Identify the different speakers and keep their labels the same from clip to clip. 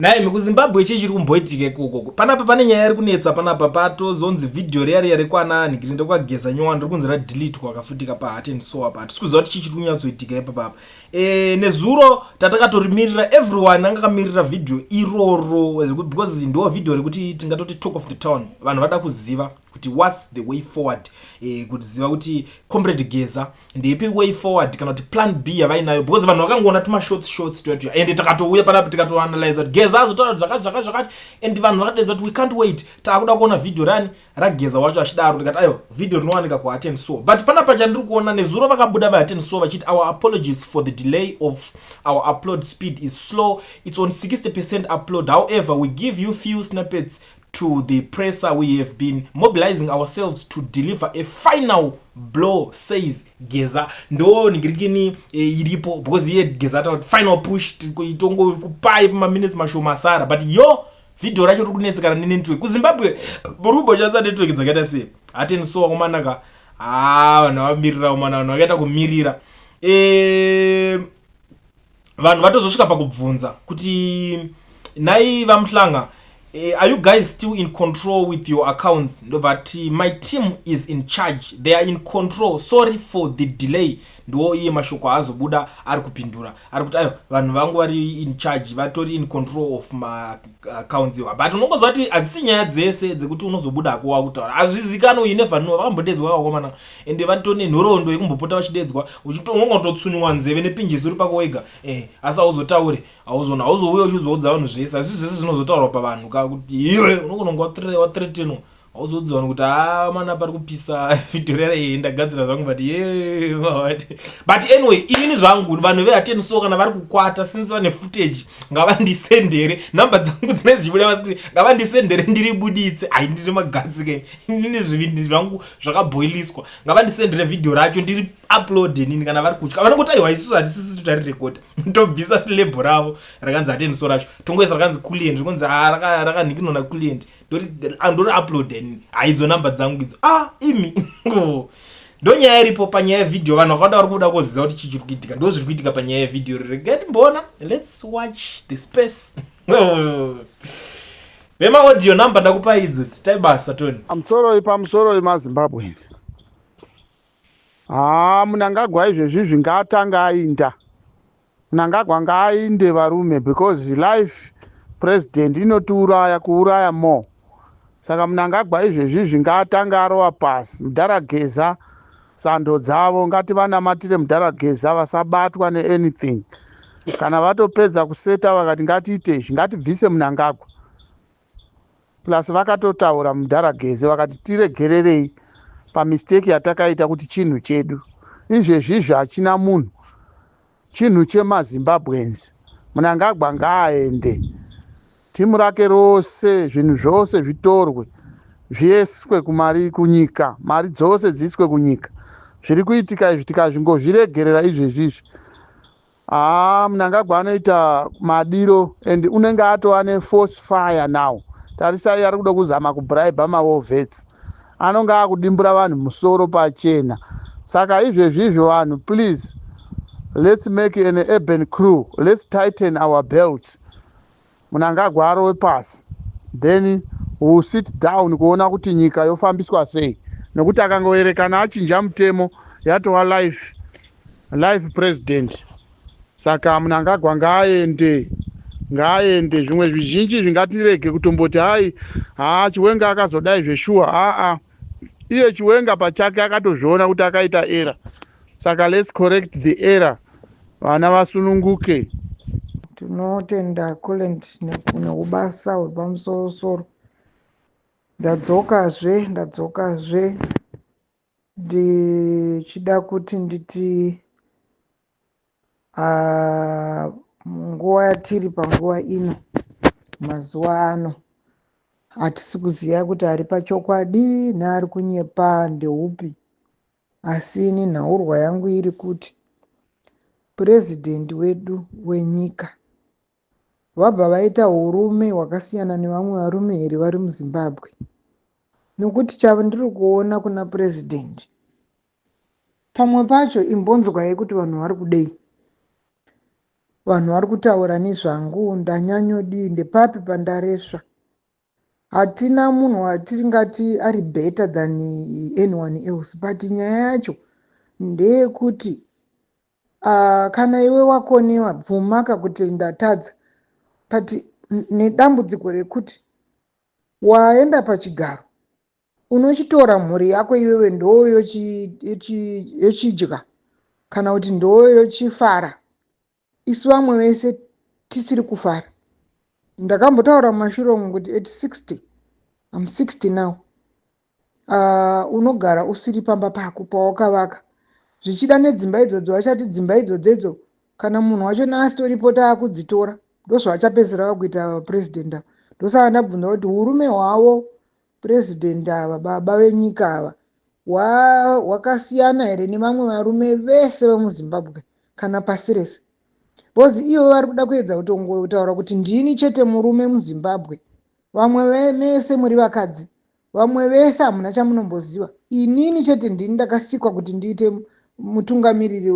Speaker 1: Nhaimi, kuZimbabwe chii chiri kumboitika ikoko? Panapa pane nyaya iri kunetsa panapa. Patozonzi vhidhiyo riya riya rekwana nigirinde kwaGeza nyowani riri kunzi radeletwa kafutika paHeart and Soul apa. Hatisi kuziva kuti chii chiri kunyatsoitika ipapapa. Nezuro tatakatoриmirira, everyone anga akamirira vhidhiyo iroro because ndo vhidhiyo rekuti tingatoti talk of the town. Vanhu vada kuziva kuti what's the way forward, kuziva kuti Comrade Geza ndeipi way forward kana kuti plan B yavainayo, because vanhu vakangoona tumashorts shorts tuya tuya, ende takatouya panapa tikatoanalyza kuti Geza azotaura zvakati zvakati zvakati, and vanhu vakadedza kuti we can't wait, taakuda kuona vhidhiyo rani raGeza wacho achidaro. Ndikati aiwa, vhidhiyo rinowanika kuHeart and Soul. But panapa chandiri kuona, nezuro vakabuda vaHeart and Soul vachiti, "Our apologies for the delay of our upload. Speed is slow, it's on 60% upload. However, we give you few snippets to the presser. We have been mobilizing ourselves to deliver a final blow," says Geza. Ndo ningirikini iripo because iye Geza atakuti final push, itongokupai pamaminutes mashoma asara. But yo vhidhiyo racho riri kunetsekana nenetwork. KuZimbabwe muri kumboshandisa network dzakaita sei? Hatendisowa kumanaka. Ha, vanhu vamirira kumana, vanhu vakaita kumirira. Vanhu vatozosvika pakubvunza kuti, "Nhai vaMuhlanga, are you guys still in control with your accounts?" Ndobva ati, "My team is in charge, they are in control. Sorry for the delay." Ndo iye mashoko aazobuda ari kupindura, ari kuti aiwa, vanhu vangu vari in charge, vatori in control of maaccounts iwa. But unongoziva kuti hadzisi nyaya dzese dzekuti unozobuda hako wakutaura, hazvizikanwi, you never know. Vakambodedzwa vakakomana, ende vatori nenhoroondo yekumbopota vachidedzwa, unongototsuniwa nzeve nepinjisi uri pako wega, asi hauzotauri, hauzona, hauzouya uchizoudza vanhu zvese. Asi zvese zvinozotaurwa pavanhu ka kuti iwe unogona kunge wathreatenwa, hauzoudzi vanhu kuti ha, mana pari kupisa vhidhiyo rera iyi ndagadzira zvangu. But ye, but anyway, inini zvangu, vanhu veHeart so kana vari kukwata, since vane footage, ngavandisendere. Nhamba dzangu dzinenge dzichibuda pascreen, ngavandisendere ndiribuditse. Hai, ndiri magatsi inini, zvivindi zvangu zvakabhoiliswa. Ngavandisendere vhidhiyo racho ndiri upload nini. Kana vari kutya, vanongoti aiwa, isusu hatisisi tarirekodha, tobvisa label ravo rakanzi Hatendiso racho, tongoisa rakanzi Client, rikonzi rakanhikinona Client, ndori upload nini. Haidzo namba dzangu idzo. Ah, imi, ndo nyaya iripo panyaya yevhidhiyo. Vanhu vakawanda vari kuda kuziva kuti chii chiri kuitika. Ndo zviri kuitika panyaya yevhidhiyo. Regai timboona, let's watch the space. Vemaaudio, namba ndakupa idzo, zitai basa toni.
Speaker 2: Pamusoroi, pamusoroi maZimbabwe. Haa, Munangagwa izvezvizvi ngaatanga ainda. Munangagwa ngaainde varume, because life president inotiuraya, kuuraya more. Saka Munangagwa izvezvizvi ngaatanga arova pasi. Mudhara Geza, sando dzavo, ngativanamatire mudhara Geza vasabatwa neanything. Kana vatopedza kuseta vakati ngatiite izvi, ngatibvise Munangagwa. Plus vakatotaura mudhara Geze vakati tiregererei pamistake yatakaita kuti chinhu chedu izvezvizvi hachina munhu, chinhu chemaZimbabweans. Munangagwa ngaaende, timu rake rose, zvinhu zvose zvitorwe zviiswe kumari kunyika, mari dzose dziiswe kunyika. Zviri kuitika izvi tikazvingozviregerera izvezvizvi, haa, Munangagwa anoita madiro and unenge atova neforce fire now. Tarisai, ari kuda kuzama kubraiba mawar vets, anonge akudimbura vanhu musoro pachena. Saka izvezvizvo vanhu, please, let's make an urban crew, let's tighten our belts. Munangagwa arove pasi, then will sit down kuona kuti nyika yofambiswa sei, nokuti akangoerekana achinja mutemo, yatova life president. Saka Munangagwa ngaaende, ngaaende. Zvimwe zvizhinji zvingatirege kutomboti hai, haa, Chiwenga akazodai zveshuwa. Aa, iye Chiwenga pachake akatozviona kuti akaita error. Saka let's correct the error, vana vasununguke.
Speaker 3: Tinotenda Colent neubasa huri pamusorosoro. Ndadzokazve, ndadzokazve ndichida kuti nditi munguva yatiri panguva ino, mazuva ano hatisi kuziva kuti ari pachokwadi neari kunyepa ndeupi. Asi ini nhaurwa yangu iri kuti purezidendi wedu wenyika vabva vaita urume hwakasiyana nevamwe varume here vari muZimbabwe? Nokuti chandiri kuona kuna purezidendi, pamwe pacho imbonzwai kuti vanhu vari kudei. Vanhu vari kutaura nezvangu, ndanyanyodii, ndepapi pandaresva? Hatina munhu watingati ari better than anyone else, but nyaya yacho ndeyekuti kana iwe wakonewa, bvumaka kuti ndatadza. But nedambudziko rekuti waenda pachigaro, unochitora mhuri yako iwewe ndo yochidya kana kuti ndo yochifara, isu vamwe vese tisiri kufara. Ndakambotaura mumashure umu kuti at 60, I'm 60 now, unogara usiri pamba pako pawakavaka, zvichida nedzimba idzodzo. Vachati dzimba idzodzo idzo, kana munhu wachona asitoripo, taakudzitora. Ndozvavachapedzisira vakuita purezidendi ava. Ndosaka ndabvunza kuti urume hwavo purezidendi ava, baba venyika ava, hwakasiyana here nevamwe varume vese vemuZimbabwe kana pasi rese? Because ivo vari kuda kuedza kutongotaura kuti ndini chete murume muZimbabwe, vamwe mese muri vakadzi, vamwe vese hamuna chamunomboziva, inini chete ndini ndakasikwa kuti ndiite mutungamiriri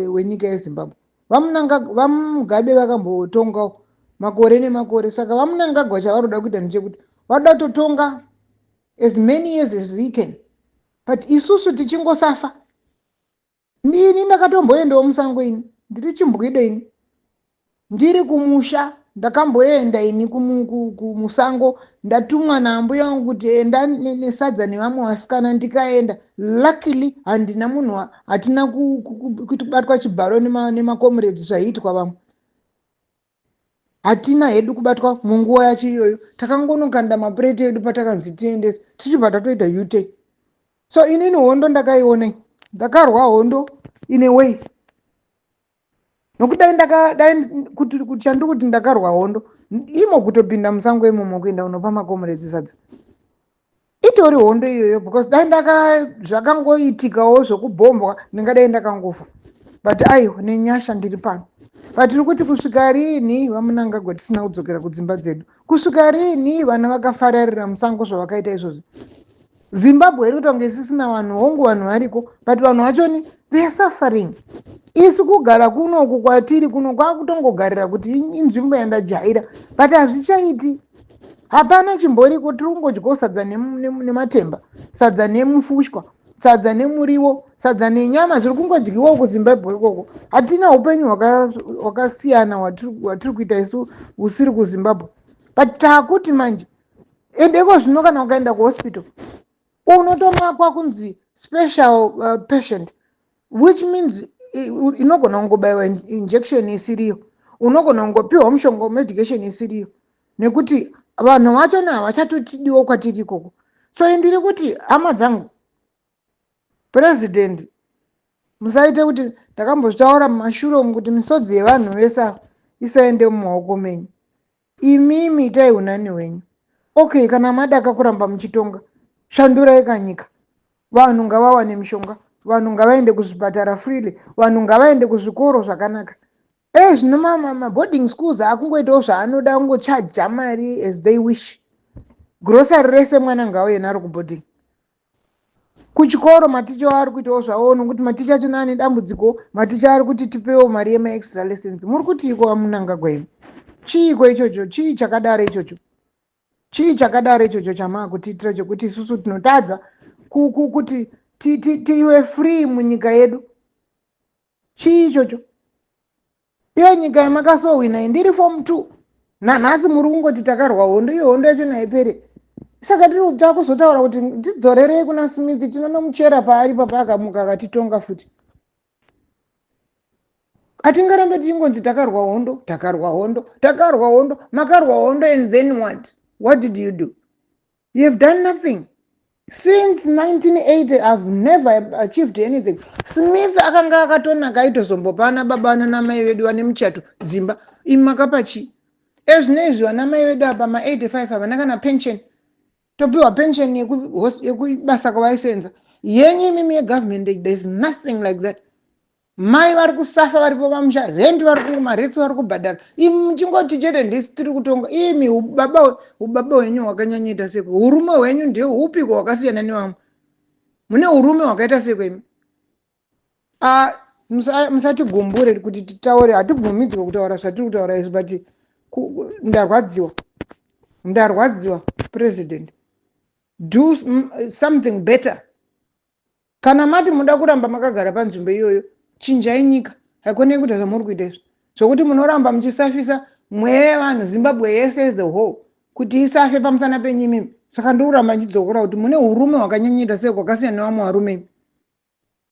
Speaker 3: wenyika yeZimbabwe. VaMugabe vakambotongawo makore nemakore. Saka VaMunangagwa chavari kuda kuita ndechekuti varoda kutotonga as many years as he can, but isusu tichingosafa. Ndini ndakatomboendawo musango, ini ndiri chimbwido, ini ndiri kumusha ndakamboenda ini kumusango, ndatumwa naambuya vangu kuti enda nesadza nevamwe vasikana. Ndikaenda, luckily handina munhu, hatina kubatwa chibharo nemakomrades zvaiitwa vamwe. Hatina hedu kubatwa munguva yacho iyoyo. Takangonokanda mapureti edu patakanzi tiendese, tichibva tatoita U-turn. So inini hondo ndakaiona, ndakarwa hondo in a way, nokuti dai kuti chandiri kuti ndakarwa hondo imo kutopinda musango imomo kuenda kunopa makomrades sadza itori hondo iyoyo, because dai ndaka zvakangoitikawo zvokubhombwa, ndingadai ndakangofa. But aiwa, nenyasha ndiri pano. But tiri kuti kusvika riini, VaMunangagwa, tisina kudzokera kudzimba dzedu? Kusvika riini vana vakafararira musango zvavakaita izvozvi? Zimbabwe iri kuita kunge isisina vanhu. Hongu, vanhu variko, but vanhu vachoni, they are suffering. Isu kugara kunoku kwatiri kuno kwakutongogarira kuti inzvimbo yandajaira, but hazvichaiti. Hapana chimboriko. Tiri kungodyawo sadza nematemba, sadza nemufushwa, sadza nemuriwo, sadza nenyama. Zviri kungodyiwawo kuZimbabwe ikoko. Hatina upenyu hwakasiyana hwatiri kuita isu usiri kuZimbabwe. But taakuti manje endeko zvino, kana ukaenda kuhospital unotomakwa kunzi special patient, which means inogona kungobayiwa injection isiriyo, unogona kungopiwa mushonga wemedication isiriyo, nekuti vanhu vachona havachatotidiwo kwatiri ikoko. So ndiri kuti, hama dzangu, purezidendi, musaite kuti ndakambozvitaura mumashure umu kuti misodzi yevanhu vese ava isaende mumaoko menyu. Imimi itai unani hwenyu. Okay, kana madaka kuramba muchitonga, shandurai kanyika. Vanhu ngavawane mishonga, vanhu ngavaende kuzvipatara freely, vanhu ngavaende kuzvikoro zvakanaka. E zvino maboarding schools akungoitawo zvaanoda, kungochaja mari as they wish. Grocery rese mwana ngauye naro kuboarding. Kuchikoro maticha ari kuitawo zvavo, nokuti maticha achona ane dambudziko. Maticha ari kuti tipewo mari yemaextra lessons. Muri kutiiko, VaMunangagwa imi? Chiiko ichocho? Chii chakadaro ichocho? Chii chakadaro ichocho chamaakutiitira chekuti isusu tinotadza kuti tive free munyika yedu? Chii ichocho? Iyo nyika yamakasohwina, ndiri form 2 nanhasi muri kungoti takarwa hondo. Iyo hondo yacho naipere. Saka tiri takuzotaura kuti tidzorerei kuna Smith, tinonomuchera paari papa, akamuka akatitonga futi. Hatingarambe tichingonzi takarwa hondo, takarwa hondo, takarwa hondo. Makarwa hondo and then what? What did you do? You have done nothing since 1980. I've never achieved anything. Smith akanga akatonaka, aitozombopana baba nanamai vedu vane muchato dzimba. Imi makapa chii? Ezvino vana mai vedu apa ma85 havana kana pension. Topiwa pension yekubasa kwavaisenza. Yenyu imimi yegovernment, there is nothing like that. Mai vari kusafa varipo pamusha, rendi vari kumarates vari kubhadhara, imi muchingoti chete ndisi tiri kutonga. Imi ubaba hwenyu hwakanyanyoita seko? Urume hwenyu ndehupiko hwakasiyana nevamwe? Mune urume hwakaita seko imi? Musatigumbure kuti titaure, hatibvumidzwe kutaura zvatiri kutaura izvi, but ndarwadziwa, ndarwadziwa. President, do something better. Kana mati muda kuramba makagara panzvimbo iyoyo, chinjai nyika. Haikonei kuita zvamuri kuita izvi, zvokuti munoramba muchisafisa mweya yevanhu, Zimbabwe yese as a whole, kuti isafe pamusana penyu imimi. Saka ndiri kuramba ndichidzokora kuti mune urume hwakanyanyoita sei, kwakasiyana nevamwe varume imi.